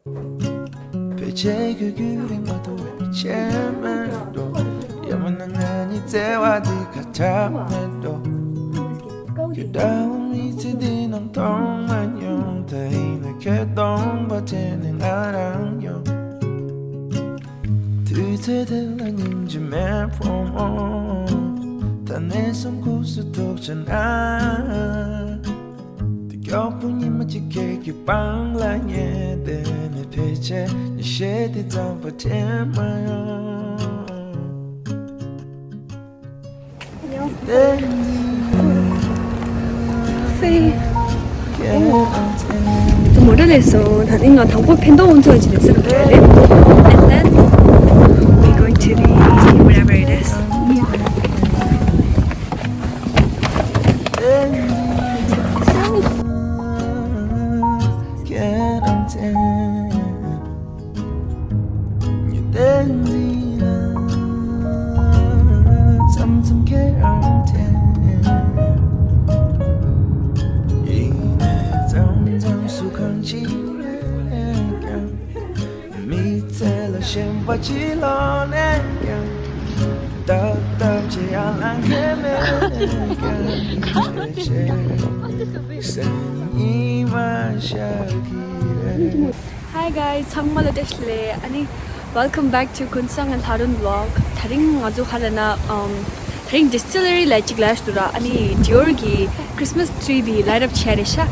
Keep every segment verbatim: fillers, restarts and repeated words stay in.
ཕལ་ཆེར་ཁྱོད་རྒྱུན་རིང་མ་ཐུབ་པའི་ཆད་མེད་འགྲོ། ཡང་མིན་ན་ང་གཉིས་བརྩེ་བ་འདི་ཁ་བྲལ་མེད་འགྲོ། ཁྱོད་འདྲ་བོ་མི་ཚེ་འདི་ནང་མཐོང་མ་མྱོང་། ད་ཡིན་ན་ཁྱོད་སྟོང་པ་དྲན་ནས་ང་རང་ཡོང་། དུས་ཚོད་དེ་ལ་སྙིང་རྗེ་མེད་བུ་མོ། ད་ནས་བཟུང་ཁུག་སུ་ཐུག་བྱ་ན། དེ་མགྱོགས་པོ་ཉི་མ་གཅིག་ཁྱེད་ཀྱི་པང་ལ་ཉལ་བསྡད་ནས། ཕལ་ཆེར་ཉི་ཤེལ་དེ་ཙམ་པ་དྲན་མ་ཡོང་། ཚེ། ཨོ། ཚོ་མོ་ཊ་སླེབས་སོང་། ད་ནི་ང་དང་པོ་ཕན་ཐོགས་དབུ་འཛུགས་ཅིག་ལ་སེམས་ཁྲལ་རེད། And then we going to the whatever it is. མི་ཚེ་ལ་ཞེན་པ་ཅི་ལོག་ནས་ཀྱང་། ཏག་ཏག་ཅི་ཡང་ལང་གི་མེད་ནས་ཀྱང་། ཅེ་ཅེ་སེམས་ཉི་མ་ཤར་གི་རེད། Hi guys, ཚང་མ་ལ་བཀྲ་ཤིས་བདེ་ལེགས། ཨ་ནི། Welcome back to Kunsang and Harun vlog. དེ་རིང་ང་ཚོ་ག་རེ་ན། ཨམ། དེ་རིང་distillery ལ་གཅིག་ལ་ཞུ་ར། ཨ་ནི་Dior གི་Christmas tree དེ་light up བྱས་རེད་ཤག་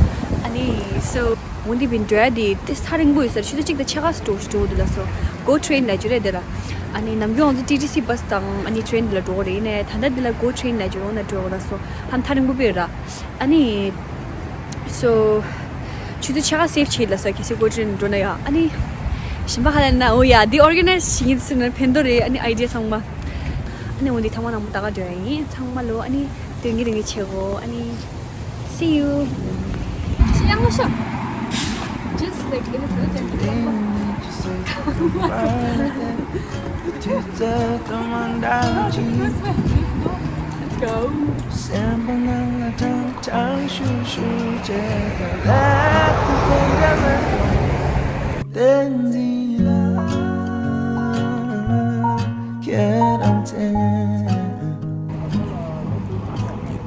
ཨ་ནི་so འོན་ཏེ་བིན་འགྲོ་ཡ་དེ་དེ་ས་རིང་པོ་ཡོད་ས་རེད། ཆུ་ཚོད་གཅིག་དང་ཕྱེད་ཀ་སུ་འགྲོ་འགྲོ་འདུག་ལ་སོ། Go train ལ་འཇུ་རེད་དེ་ལ། ཨ་ནི་ནམ་རྒྱུན་ང་ཚོ་T T C bus དང་ཨ་ནི་train དེ་ལ་འགྲོ་གི་རེད། ཡིན་ནའི་ད་ལྟ་དེ་ལ་Go train ལ་འཇུ་རོགས་ན་འགྲོ་ལ་སོ། ཧམ་ཐག་རིང་པོ་པོ་ཡོད་ར། ཨ་ནི། So ཆུ་ཚོད་ཕྱེད་ཀ་save བྱེད་ལ་ས་གལ་སྲིད་Go train འགྲོ་ན་ཡ། ཨ་ནི། གཞན་པ་ཧ་ལས་ན་འོ་ཡ་འདི་organize བྱེད་ཀྱི་ཟེར་ན་ཕན་ཐོགས་རེད། ཨ་ནི་idea ཚང་མ། ཨ་ནི་འོ་འདི་ཐང་མ་ནང་པོ་ད་ག་འགྲོ་ཡ་ཡིན། ཚང་མ་ལོ་ཨ་ནི་དོན་གྱི་རིང་གི་བྱེད་གོ་ཨ་ནི། See you. ཤི་ཡང་ལོ་ཤོ། Just like in a little bit. དུས་ཚོད་དུ་མ་འདང་ཅིང་། Let's go. སེམས་པ་ནང་ལ་དྲང་དྲང་ཤུར་ཤུར་བྱེད་ཀྱང་ལས་དུ་ཀུན་དགའ་མེད་པ། བསྟན་འཛིན་ལགས་ཁྱེད་རང་མཚན།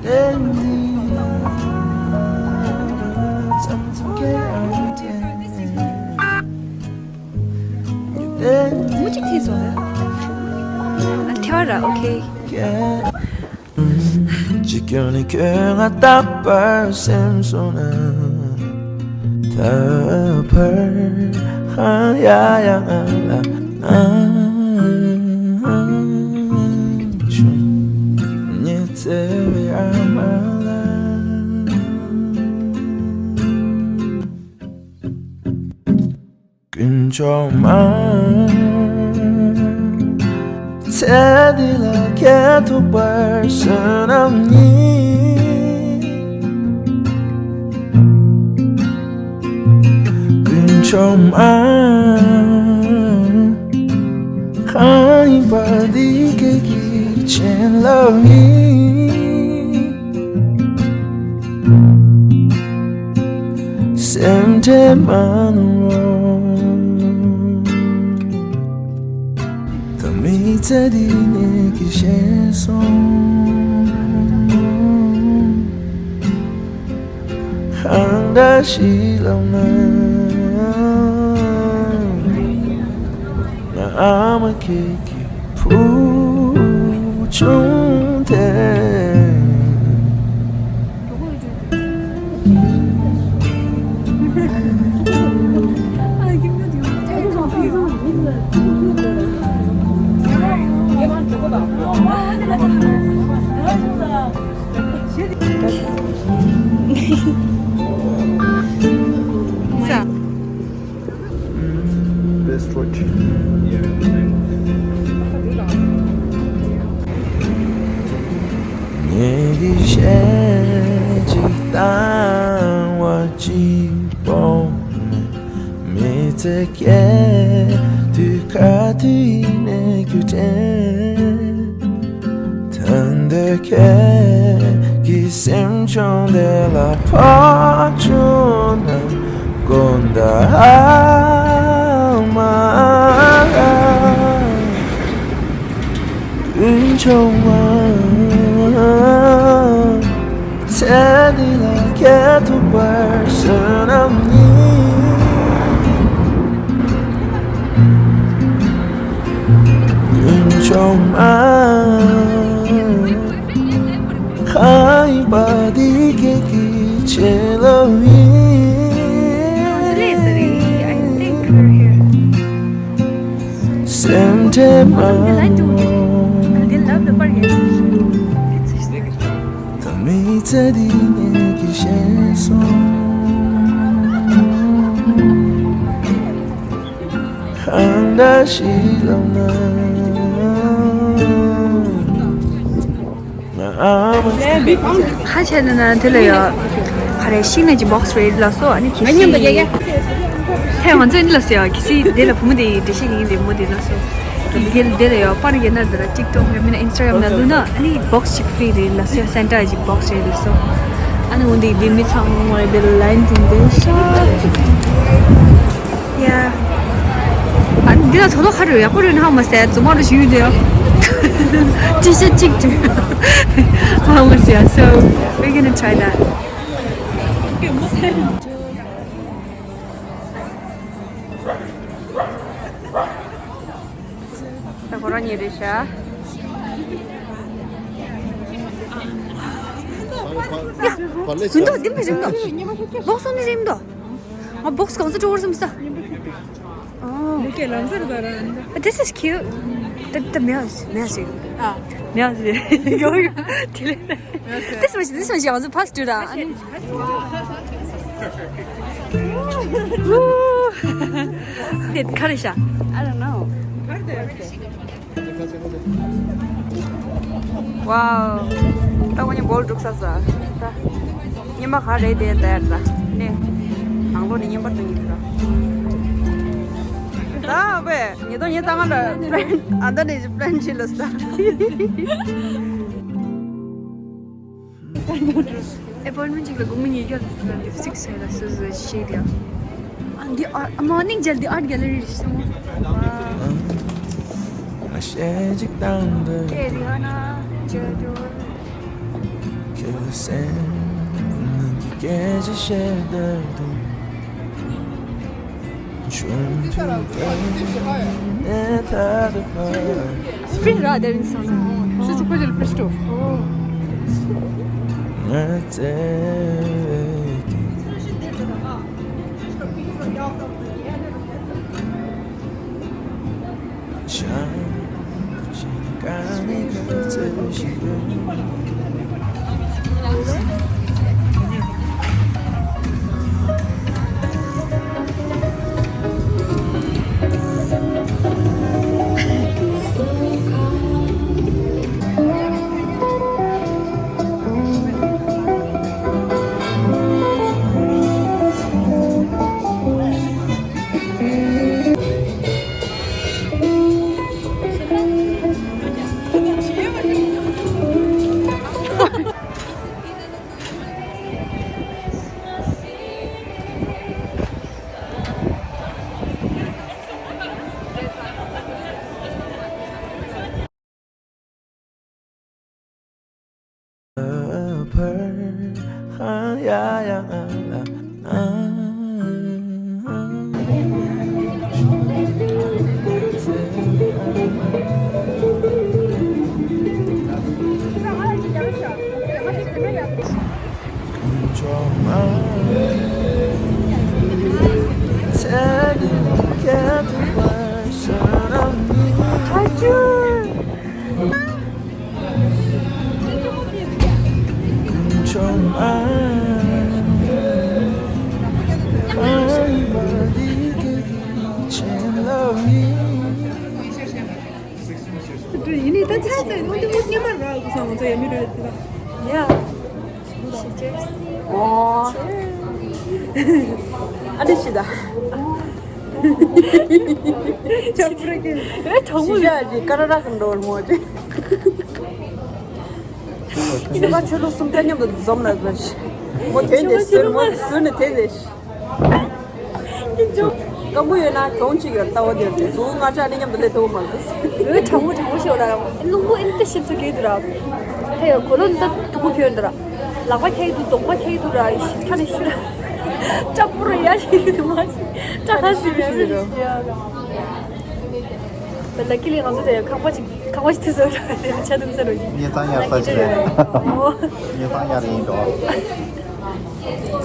བསྟན་འཛིན་ལགས་མཚམས་མཚམས་ཁྱེད་རང་མཚན། མུ་གཅིག་ཐེ་སོང་། ཨ་ཐེ་བ་ར། ཨོ་ཁེ། ཅི་སྐྱོན་ནི་ཁྱོད་ང་རྟག་པར་སེམས་སོང་ན། ད་བར་ཧ་ཡ་ཡ་ང་ལ་ཨང་ཆུང་ཉི་ཚེ་བའི་ཨ་མ་ལ། དཀོན་མཆོག་མ། ཚེ་འདི་ལ་ཁྱེད་ཐུག་པར་བསོད་ནམས་ཉིད། དཀོན་མཆོག་མ། གང་ཡིན་པ་འདི་སྐད་ཀྱི་བྱིན་རླབས་ཡིན། སེམས་ཁྲལ་མ་གནང་རོགས། ད་མི་ཚེ་འདི་ནས་ཀྱི་ཤེས་སོང་། གང་འདྲ་ཞིག་ལབ་ན། ང་ཨ་མ་ཁྱེད་ཀྱི་བུ་ཆུང་དེ། Best watch. ངེད་ཀྱི་གཞས་གཅིག་བཏང་བ་གཅིག་པོ་མེད། མི་ཚེ་སྐྱེལ་དུས་ག་དུས་ཡིན་ནའི་རྒྱུ་དྲན། ད་འདོད་ཁྱེད་ཀྱི་སེམས་ཆུང་དེ་ལ་ཕོག་བྱུང་ན་དགོངས་དག་ཚེ་འདི་ལ་སྐྱེ་ཐུབ་པར་བསོད་ནམས་ནི། ཀུན་འབྱུང་མ། ཁ་ཡིན་པ་འདི་སྐད་ཀྱི་བྱིན་རླབས་ཡིན། སེམས་ཁྲལ་མ། ད་མི་ཚེ་འདི་ངེད་ཀྱིས་ཤེས་སོང་། གང་འདྲ་ཞིག་ལབ་ན། ང་ཨ་མ། ཁ་ཕྱེ་ན་ན་དེ་ལ་ཡོད། ག་རེ་ཤིང་ནགས་ཀྱི་བོག་སི་རེད་ལ་སོ། ཨ་ནི་གི་སི། ཧེ་ང་ཚོ་ཨ་ནི་ལ་སོ་ཡ། གི་སི་དེ་ལ་བུ་མོ་དེ་འགྲེལ་བཤད་ཀྱི་ཡིན་རེད། མོ་དེ་ལ་སོ། གི་སི་དེ་ལ་ཡོད། པར་རྒྱག་ན་དེ་ལ་ཊིག་ཊོག་ལ་མིན་ན་ཨིན་སི་ཊ་གྷ་རམ་ལ་བླུགས་ན་ཨ་ནི་བོག་སི་ཅིག་ཕི་རི་རེད་ལ་སོ། སེན་ཊར་ཅིག་བོག་སི་རེད་ལ་སོ། ཨ་ནི་འོ་འདི་འདི་མི་ཚང་མ་རེད། དེ་ལ་ལའིན་དེ་འདི་ཤ། Yeah. ཨ་འདི་ལ་དོ་དོ་ཁ་རུ་ཡག་པོ་རེད་ན་ཧ་མ་སེ་རྫུན་མ་རུ་ཞུས་དེ་ཡོ། ཊི་ཤར་ཊི་གཅིག་དུ་ཧ་མ་སེ། So we're gonna try that. ད་ཁོ་རང་ཉིད་རེད་ཤག་ཡ། མི་འདུག་འདི་མི་རིམ་འདུག་བོག་སི་ནི་རིམ་འདུག་ང་བོག་སི་གང་ཚོད་འགྲོ་བར་སེམས་ས། Oh. Look at Lamsar Baran. But this is cute. The the music, music. Ah. Music. Yo yo. This was this was yours. Pass to that. Woo. Did Karisha? I don't know. Wow. ད་ཁོ་གཉིས་འབོལ་འགྲུག་ས་ས། ད་ཉི་མ་ག་རེ་དེ་འདར་ད་ནས། ནང་ལོགས་ནས་ཉན་པར་དུ་ཉིད་ད། ད་བས་ཉི་ཐོ་ཉི་ཚང་ལ་པྲན་ཨ་ད་ནས་པྲན་ཆི་ལ་ས། ཨེ་པོན་མེན་ཅིག་ལ་དགོང་མོ་ཉིས་བརྒྱ་ལ་སིག་སི་ཧན་ཌེ་ཌ་སུ་སུ་ཤེས་ཡ། ཨ་འདི་ཨ་མོར་ནིང་མཇལ་འདི་ཨར་ཊི་གྷེ་ལེ་རི་རེད་སོང་། ང་ཤེས་ཅིག་བཏང་འདོད་ཀྱི་རི་ཧ་ན་མཇལ་འདོད། ཁྱེད་ལ་སེམས་ནང་གི་སྐད་ཆ་བཤད་འདོད་འདུག Spring rather than summer. Such a pretty pistol. ཡིན་ནའི་ད་ཆ་ཚད་འོ་དེ་མོ་སྙན་མ་རག་གི་སོང་ང་ཚོ་ཡ་མི་རེད་དེ་ད། ཡ། ཨོ། ཨ་འདྲ་ཞིག་ད། ཅག་པུ་ར་ཀི། ཨེ་གྲོགས་མོ་ཞི་ཞ་ཅིག་ཀ་ར་ར་གི་འགྲོ་བར་མོ་ཅིག་ཁྱེད་ཀ་ཆོས་ལོ་གསུམ་ཀ་མཉམ་དུ་འཛོམས་ལ་ཟེར། མོ་དེ་འདྲ་ཟེར་མོ་ཟེར་ནས་དེ་འདྲ། སྐམ་པོ་ཡོད་ན་གྱོང་ཅིག་ཡོད་ལྟ་བ་དེར་དེ་ཚོ་ང་ཅག་ནི་མཉམ་དུ་སླེབས་ཐུབ་མ་རེད། འོ་དྲང་པོ་དྲང་པོ་ཤོད་ལ་རང་རླུང་པོ་ཨེ་འདི་ཤེས་ཚོད་གས་འདུག་ར། ཧེ་གོ་ལོ་འདི་ཐུག་པོ་ཁྱོད་འདི་ར། ལག་པ་ཁྱེར་འདུག་གདོང་པ་ཁྱེར་འདུག་ར་ཁ་ནས་ཤུ་ར། སྐྲ་པུ་ར་ཡ་ཤི་གི་འདུག་མ་ཤི་སྐྲ་ཁ་ཟི་ར་རེད། ལ་ཀི་ལི་ང་ཚོ་དེ་ཁང་པ་ཅིག་ཁང་པ་ཅིག་ཐུག་སོང་ར་དེ་ལ་ཆ་དུང་ས་རོ་ཅིག་ངས་ཚང་ཡར་ལ་ཀི་ས་ཅིག་ཅི་རེད། རེད། ཨོ། ངས་ཚང་ཡར་ཡིན་འགྲོ།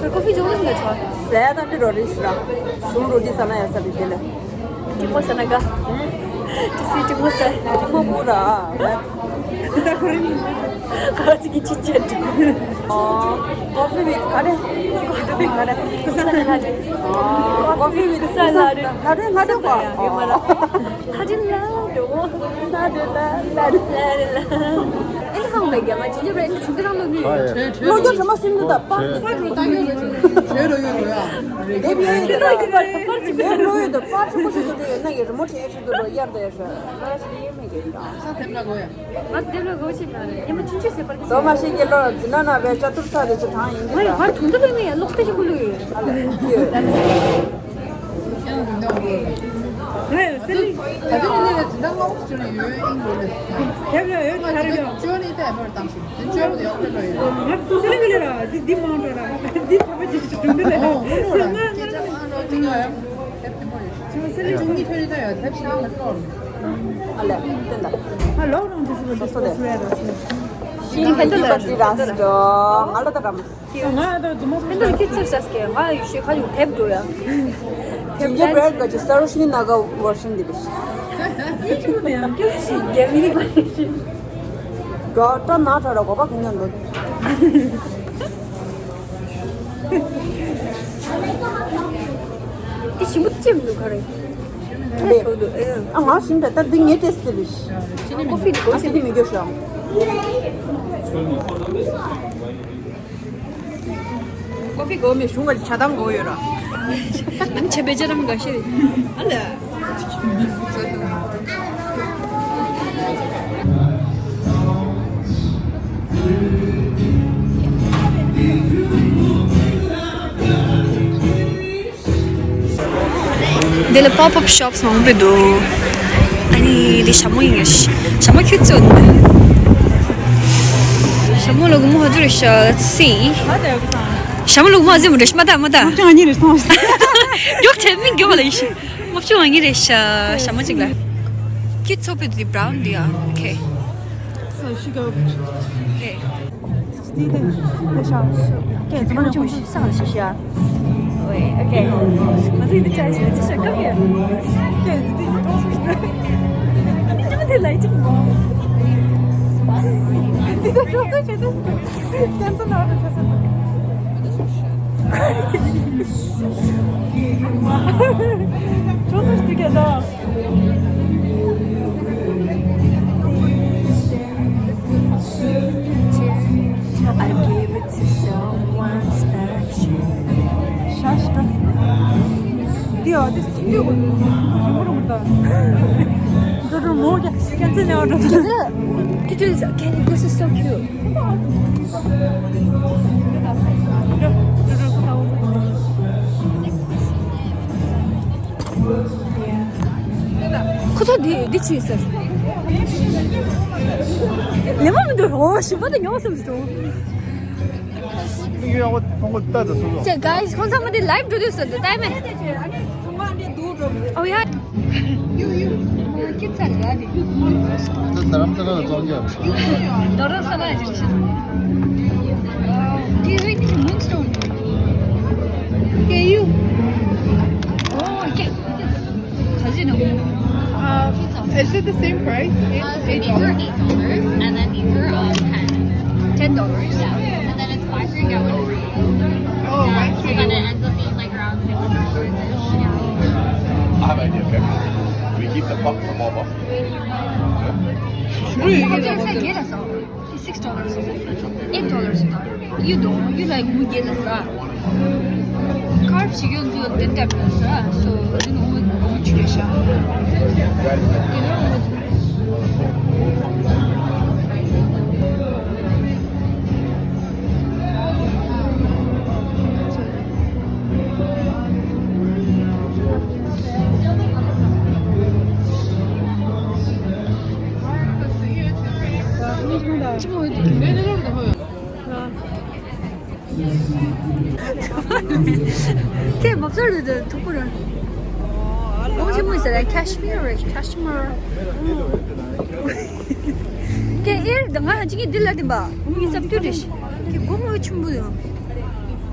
ཁོས་ཀོ་ཧྥི་ཅུང་ཟིན་ལ་ཆ། ཟས་དང་འདི་རོ་རི་ཤི་ར། ཞུང་རོ་ཏི་ས་ན་ཡ་ས་རི་དེ་ལ། ཏི་མོ་ས་ན་ག་ཏི་སི་ཏི་མོ་ས། ཏི་མོ་བུ་ར། ད་ཁོ་རི་མི། ཁ་ཅིག་གི་ཅི་ཅན་དུ། ཨོ། ཀོ་ཧྥི་བི་ཁ་རེ། ཀོ་ཧྥི་བི་ཁ་རེ། ཁུ་ས་ལ་རེ། ཨོ། ཀོ་ཧྥི་བི་ཁུ་ས་ལ་རེ། ལ་རེ་ལ་རེ་ཡོད་མ་ར། ལ་རེ་ལ་རེ་འོ། ལ་རེ་ལ་ལ་རེ་ལ་རེ་ལ། ཨེ་ཧང་མེ་ག་མ་ཅི་ཇི་རེ་ཅི་ཇི་རང་ལོ་ནི། ལོ་རྒྱུས་རི་མོ་སིམ་དུ་ད་པར་དུ་ད་ཡོད་ལོ་ཡོད་ལོ་ཡ། དེབ་ཡོད་ཡོད་ལོ་ཡ། དེབ་ལོ་ཡོད་དུ་པར་ཆུ་ཁུ་ཆུ་དུ་དེ་ཡོད་ན་ཡོད་རི་མོ་ཆེ་ཨེ་ཆུ་དུ་ལོ་ཡར་དུ་ཡོད་ཤོད་ལོ་ཡ་ཤི་ཡེ་མེ་གེ་ད། ས་དེབ་ལ་གོ་ཡ། ང་དེབ་ལ་གོ་ཆེ་མ་རེད་ཡ་མ་ཆུང་ཆུང་སེ་པར་གི་ལོ་མ་ཤེས་ཀྱི་ལོ་ཛི་ན་ན་བའི་ཅ་ཏུར་ཚ་དེ་ཆུ་ཐང་ཡིན་གི་ང་ཡ་ད། ང་ཐུང་ད་ལོ་ནི་ཡ་ལོག་ཏེ་ཞིག་གུ་ལུ་ཡོད། ཨ་ལ་ཡོད། ད་དེ་ནི་ལས་ལ་ཛི་ན་ལོག་ཟེར་ཡོད་ཨིན་གོ་ལེ། དེབ་ལ་ཡོད་ཆ་རེ་ཡོད། ཅོ་ནི་ད་མར་བཏང་ཞིག་ཅོ་ནི་ཡོད་ལེ་ལོ་ཡོད། ང་ཚེ་རིང་གི་ལས་ར་འདི་འདི་མང་འགྲོ་ར་འདི་ཐོབ་པ་ཅིག་ཞིག་འདི་ལས། ཨོ་ཧུ་ནོ་ར་སྐད་ཆ་མང་འགྲོ་ཅིག་ཡོད། དེབ་དེ་མོ་རེད། ཅུང་ཟད་ལས་ཅུང་གི་ཐོན་རེ་ད་ཡོད་དེབ་ཤ་མ་ཏོར། ཨ་ལས་ཏན་ད། ཨ་ལོག་རང་དུ་སུ་སོ་སོ་དེ། ཤིང་ཁ་ཏི་ལ་ཏི་ར་སི་ཏོ་ང་ལ་ད་རམ། ང་ད་རྫུན་མ་ཕན་ཐོགས་ཁྱེད་ཚོར་ས་སྐད་ང་ཡུལ་ཤོད་ཁ་ཡུལ་དེབ་འགྲོ་ཡ། དེབ་ཇིན་ཇར་བྷི་རེཌ་ག་ཅི་སར་ཤི་ནི་ན་ག་ཝར་ཤན་འདི་བེ་ཤི། རྒྱ་མི་རིག་པ་རེད་ཤི། ག་ཏྲ་ན་ཏྲ་ར་གོ་པ་གི་ཉན་ལོ། དེ་ཞིམ་པོ་ཅི་མི་འདུག་ག་རེ། ལེ། ཨ་ང་ཞིམ་པས་ད་འདི་ངའི་ཏེས་ཏི་བེ་ཤི། ཀོ་ཧྥི་འདི་གོ་ཨ་ཅི་ཆེ་འདི་མི་འགྱོ་ཤོག་ཀོ་ཧྥི་གོ་མེད་གཞུང་ག་ཇ་དམ་གོ་ཡོད་ར། ཆེ་བེ་ཇ་དམ་ག་ཤེ། ཨ་ལ། འདི་ལ་པོབ་ཨབ་ཤོབ་མང་པོ་འདུག་ཨ་ནི་འདི་ཞྭ་མོ་ཡིན། ཞྭ་མོ་ཁྱོད་ཚོ་འདི། ཞྭ་མོ་ལ་སྒོར་མོ་ག་ཚོད་རེད་ཤག Let's see. ཞྭ་མོ་ལ་སྒོར་མོ་ག་ཚོད་རེད་ཤག་མ་ད་མ་ད། ལྔ་བཅུ་ང་གཉིས་རེད་སོང་། མགྱོགས་དྲན་མིན་མགྱོགས་ལ་ཡིན་ཤག་ལྔ་བཅུ་ང་གཉིས་རེད་ཤག་ཞྭ་མོ་གཅིག་ལ། ཁྱོད་ཚོ་པའི་འདི་བྷ་རའུན་འདི་ཡ། ཨོ་ཁེ། ཨེ། དེ་དེ་དེ་ཤ། ཀྱེ་ཚང་མ་ཆུང་ཆུང་ས་ལ་ཤི་ཤ། ཝེ་ཨོ་ཁེ། ང་ཚོ་འདི་བཀྲ་ཤིས་ཚེ་ཤ་སྐབས་ཡ། ཀྱེ་འདི་འདི་གྲོགས་སུ་ཤི། འདི་ཅི་མ་དེ་ལ་ཡི་ཅིག་མོ། འདི་ད་གྲོགས་ཚོ་ཆེ་དུ། ཀྱེ་ཚོ་ན་རུ་ཁ་ས། གྲོགས་སུ་ཤི་དུ་ཀྱེ་ད། I gave it to someone special. ཤ་ཤ། འདི་ཨ་ཏི་སི་ཊི་འདི་གོ་རུ་མོ་རུ་མོ་ད། འདི་རུ་མོ་ག་ཀན་ཚི་ནེ་འགྲོ། Can you, this is so cute. ཁོ་ཚོ་འདི་འདི་ཅི་ཟེར། ལེ་མ་མི་འདུག་ཨོ་ཞིམ་པོ་དེ་ཉོ་སེམས་སུ་འདུག་ཡོད་ཡང་ཁོ་ཁོང་ཁོ་ལྟ་དུ་སོ་སོ། ཀྱེ་གཱའིས་ཁོང་ཚང་མ་དེ་ལའིབ་འགྲོ་དུས་སུ་འདི་ལྟ་མེད། ཨོ་ཡ། ད་རམ་ས་ལ་ལ་བཙོང་རྒྱུ། རྡོ་རོང་ས་ལ་ཅིག་ཤི། Do you drink this moonstone? Yeah, you. Oh, yeah. Is it the same price? Uh, so these are eight dollars, and then these are uh, ten. Ten dollars. Yeah, and then it's five for a gallon. Oh, yeah, so then it ends up being like around six dollars-ish. I have an idea, okay? We keep the buck for Boba. Six dollars. Eight dollars. You don't. You like we get a lot. Carb chicken to the depth, so you know we go to the shop. You know. ཁྱེད་མ་བཟོ་རུ་དུ་ཐུག་པོ་ར། ཨོ་ཆི་མོ་ཟེར་ལ་ཁེ་ཤི་མིར་རེད། ཁེ་ཤི་མིར། ཁྱེད་ཨེར་དང་ང་ཅིག་གི་འདི་ལ་དེ་འབའ་ངི་ཚབ་ཏུ་རེད། ཁྱེད་སྒོ་མོ་ཆུང་པོ་ཡོང་།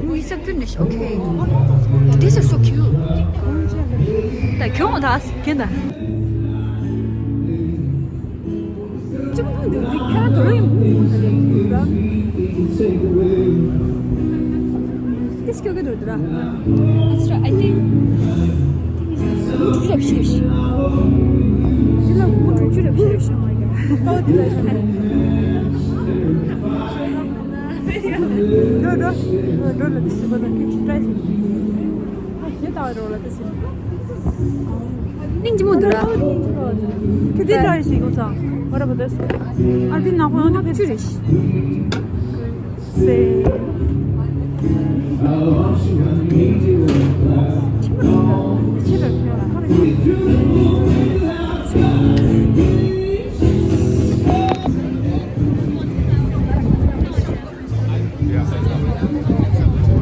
ངི་ཚབ་ཏུ་རེད། ཨོ་ཁེ། These are so cute. ད་ཁྱོད་ད་ཁྱེད་ད། ཅི་མ་འདུག་འདི་ཁ་དོ་རེད། This girl got to do that. That's right. I think. མུ་དྲུག་ཅུ་རེད་ཤི། འདི་ལ་མུ་དྲུག་ཅུ་རེད་ཤི། ཨོ་འདི་ལ་ཤི། འགྲོ་འགྲོ། འགྲོ་ལ་དེ་ཤི་གོ་ད་ཁྱེད་ཀྱི་ཏྲའི་ཤི། ཨ་ཞེ་ད་འགྲོ་ལ་དེ་ཤི། སྙིང་རྗེ་མོ་འདུག་ར། ཁྱེད་དེ་འདྲ་ཞིག་ཡོད་ཙང་། What about this? ཨ་དེ་ནག་པོ་ཡོད་ན་ཕེབས་ཅི་རེད། སེ།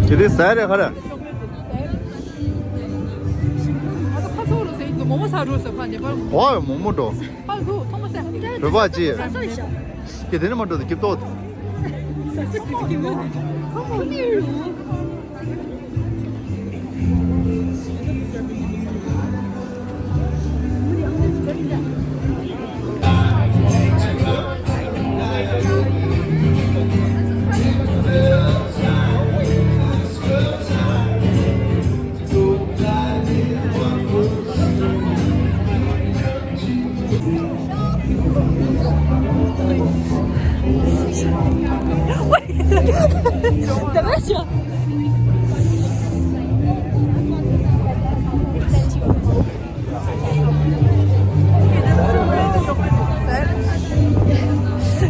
ཁྱེད་དེ་ཟ་རེད་ཁ་ར། ཨ་ད་ཁ་ཚོགས་རོགས་ཟེར་གྱི་འདུག་མོག་མོག་ཟ་འགྲོ་ཟེར་ཕ་ཉེ་པར། ཨོ་མོག་མོག་འགྲོ། ཨ་ཁུ་ཐོག་མ་ཟེར། བོད་པ་ཅི། ཟ་ས་ཡིན་ཤག་གི་དེ་ནི་མ་འགྲོ་དེ་སྐྱིད་ཏོག་ཟ་ས་སྐྱིད་སྐྱིད་མོ་ནི། ཁོ་མོ་ནི་རུ།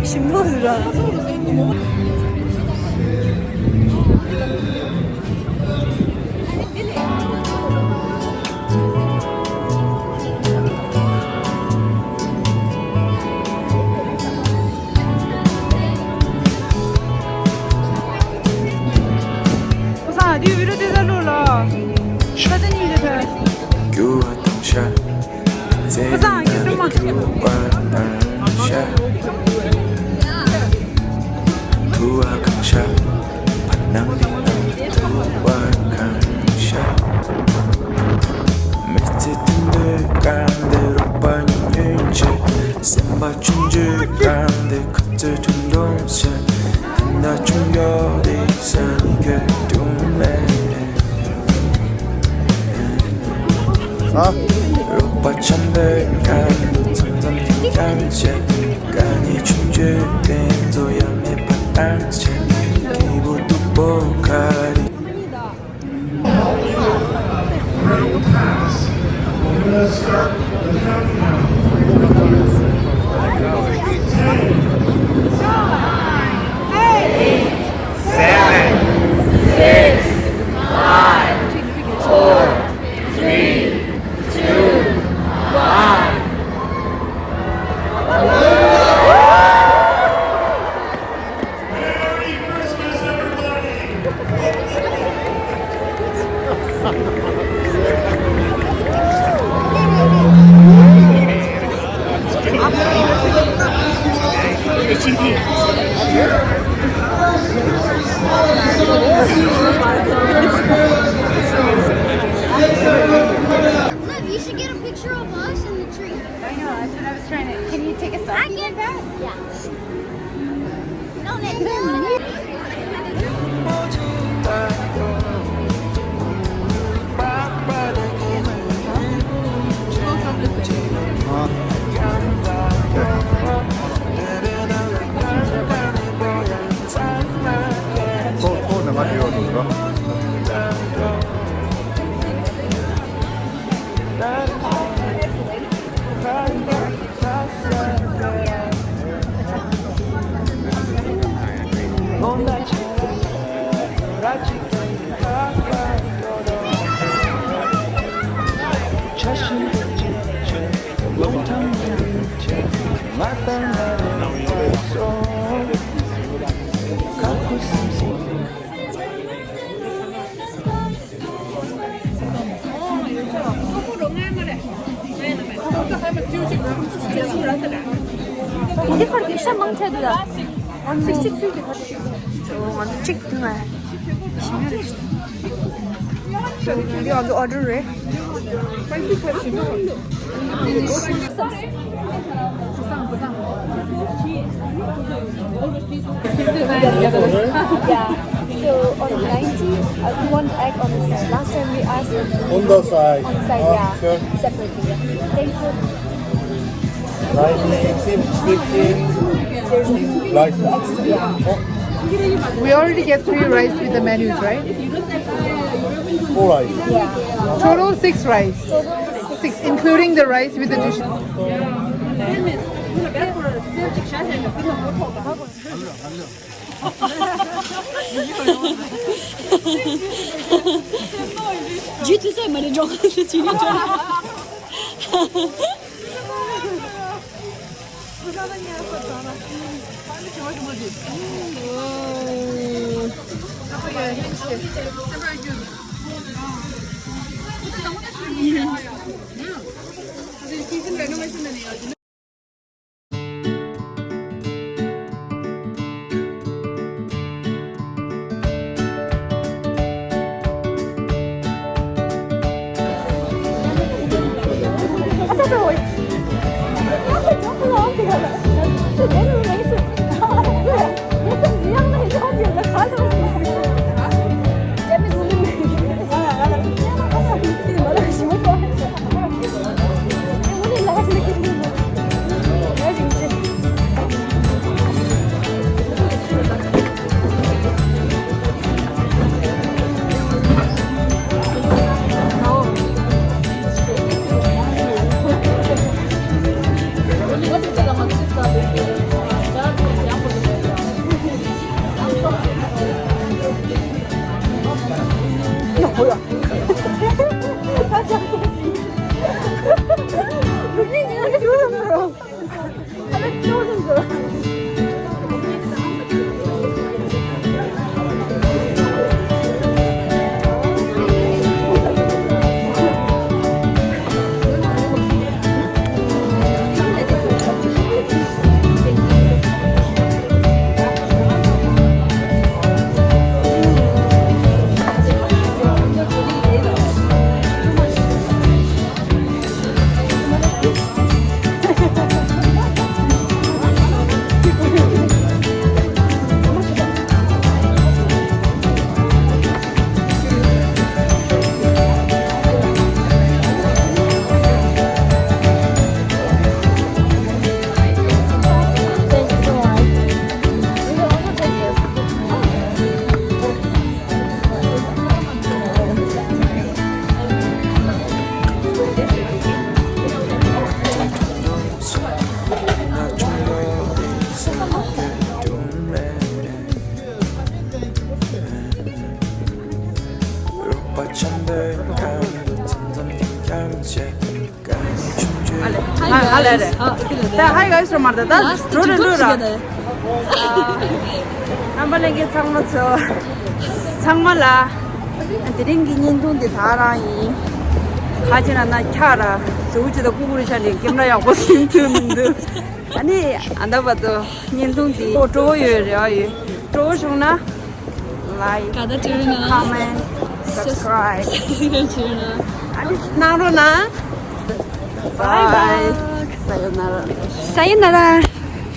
ཞིམ་ནོ་ར། Look, you should get a picture of us and the tree. I know, that's what I was trying to. Can you take a selfie with that? Yeah. འདི་ཁར་གི་ཤ་མང་ཆེ་འདུག་ལ། sixty three གི་ཁར། ང་ཚོ་གཅིག་ཐུང་ང་། ཞིམ་ཡོད་རེད། འདི་ང་ཚོ་ཨོ་ཌར་རེད། Yeah. So on ninety, uh, you want egg on the side. Last time we asked. On the side. On the side, ah, yeah. Sure. Separately. Yeah. Thank you. Rice, fifteen, rice. We already get three rice with the menus, right? Four rice. Yeah. Total six rice. Six, including the rice with the dish. ཇུས་ཏུ་ས་མ་རེད་འགྲོ་ག་ཟེར་ཅི་རེད་འགྲོ། ཨ་ལེ་རེད། ད་ཧའི་གྷའི་སི་རོ་མར་ད་ད་འགྲོ་རེ་འགྲོ་ར། རྣམ་པ་ལྷན་རྒྱས་ཚང་མ་ཚོ། ཚང་མ་ལ། དེ་རིང་གི་བརྙན་ཐུང་འདི་ད་རང་ཡིན། ཁ་ཆེ་ན་ན་ཁྱག་ར་ཟེར་བུ་ཅི་ད་ཀུ་ཀུ་རི་ཆ་ནས་ཀེམ་ར་ཡག་པོ་ཟིན་ཐུབ་མི་འདུག་ཨ་ནི་ཨ་ད་བ་ཚོ་བརྙན་ཐུང་འདི་སྤྲོ་བོ་ཡོད་རེ་བ་ཡོད། སྤྲོ་བོ་བྱུང་ན། Like, comment, subscribe. ཨ་ནི་གནང་རོགས་གནང་། Bye bye. Sayonara. Sayonara.